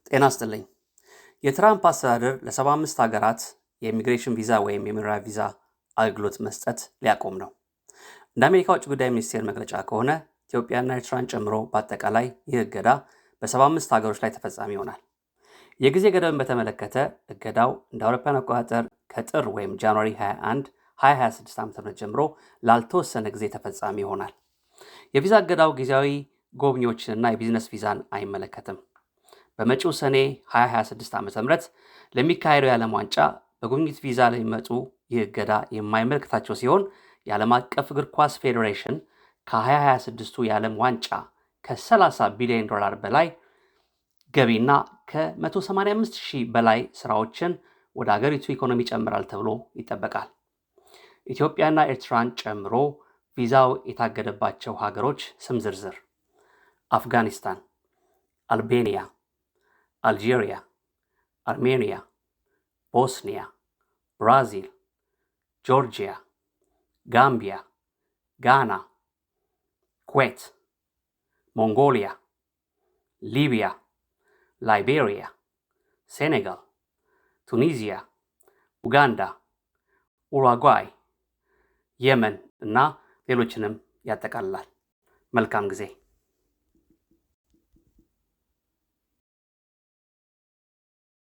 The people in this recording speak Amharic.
ጤና ይስጥልኝ። የትራምፕ አስተዳደር ለ75 ሀገራት የኢሚግሬሽን ቪዛ ወይም የመኖሪያ ቪዛ አገልግሎት መስጠት ሊያቆም ነው። እንደ አሜሪካ ውጭ ጉዳይ ሚኒስቴር መግለጫ ከሆነ ኢትዮጵያና ኤርትራን ጨምሮ በአጠቃላይ ይህ እገዳ በ75 ሀገሮች ላይ ተፈጻሚ ይሆናል። የጊዜ ገደብን በተመለከተ እገዳው እንደ አውሮፓውያን አቆጣጠር ከጥር ወይም January 21 2026 ዓ.ም ጀምሮ ላልተወሰነ ጊዜ ተፈጻሚ ይሆናል። የቪዛ እገዳው ጊዜያዊ ጎብኚዎችንና የቢዝነስ ቪዛን አይመለከትም። በመጪው ሰኔ 2026 ዓ.ም ለሚካሄደው የዓለም ዋንጫ በጉብኝት ቪዛ ለሚመጡ ይህ እገዳ የማይመለከታቸው ሲሆን፣ የዓለም አቀፍ እግር ኳስ ፌዴሬሽን ከ2026ቱ የዓለም ዋንጫ ከ30 ቢሊዮን ዶላር በላይ ገቢና ከ185 ሺህ በላይ ስራዎችን ወደ አገሪቱ ኢኮኖሚ ይጨምራል ተብሎ ይጠበቃል። ኢትዮጵያና ኤርትራን ጨምሮ ቪዛው የታገደባቸው ሀገሮች ስም ዝርዝር፦ አፍጋኒስታን፣ አልቤኒያ፣ አልጄሪያ፣ አርሜኒያ፣ ቦስኒያ፣ ብራዚል፣ ጆርጂያ፣ ጋምቢያ፣ ጋና፣ ኩዌት፣ ሞንጎሊያ፣ ሊቢያ፣ ላይቤሪያ፣ ሴኔጋል፣ ቱኒዚያ፣ ኡጋንዳ፣ ኡራጓይ፣ የመን እና ሌሎችንም ያጠቃልላል። መልካም ጊዜ።